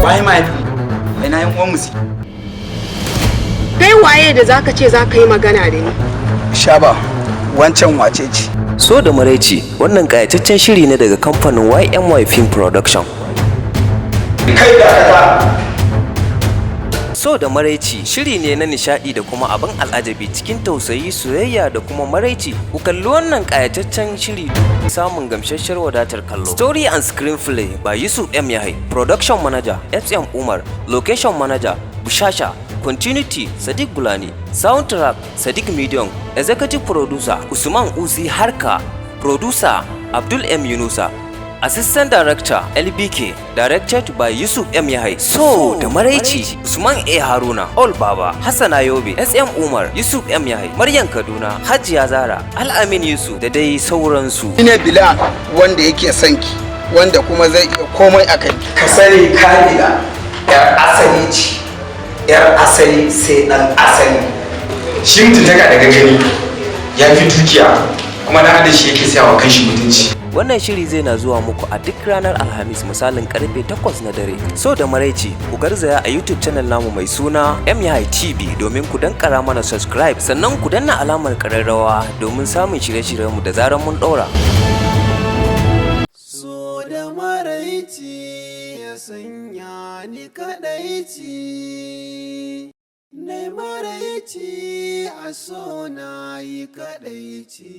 Waye mahaifi? Ina yan uwan mu suke? Kai waye da zaka ce zaka yi magana da ni? Shaba, wancan wace ce? So da Maraici, wannan ƙayataccen shiri ne daga kamfanin YMY Film Production. Kai da ka. So da Maraici shiri ne na nishadi da kuma abin al'ajabi cikin tausayi, soyayya da kuma maraici. Ku kalli wannan ƙayataccen shiri samun gamsasshiyar wadatar kallo. Story and screenplay by Yusuf M. Yahai, Production Manager SM Umar, Location Manager Bushasha, Continuity Sadiq Bulani, Soundtrack Sadiq Medium, Executive Producer Usman Uzi Harka, Producer Abdul M. Yunusa, Assistant Director LBK, directed by Yusuf M. Yahai. So da Maraici, Usman A. Haruna, All Baba, Hassana Yobe, SM Umar, Yusuf M. Yahai, Maryam Kaduna, Hajiya Zara, Al-Amin Yusuf da dai sauransu. Ni ne Bilal, wanda yake son ki, wanda kuma zai iya komai a kai. Ka sani, Kamila yar asali ce. Yar asali sai dan asali. Shi mutuntaka daga gani ya fi dukiya, kuma na da shi yake sayawa kanshi mutunci. Wannan shiri zai na zuwa muku a duk ranar Alhamis misalin karfe 8 na dare. So da Maraici, ku garzaya a YouTube channel namu mai suna MY TV domin ku dankara mana subscribe, sannan ku danna alamar kararrawa domin samun shirye-shiryenmu da zarar mun ɗora. So da maraici ya sanya ni kadaici, na maraici a so na yi kadaici.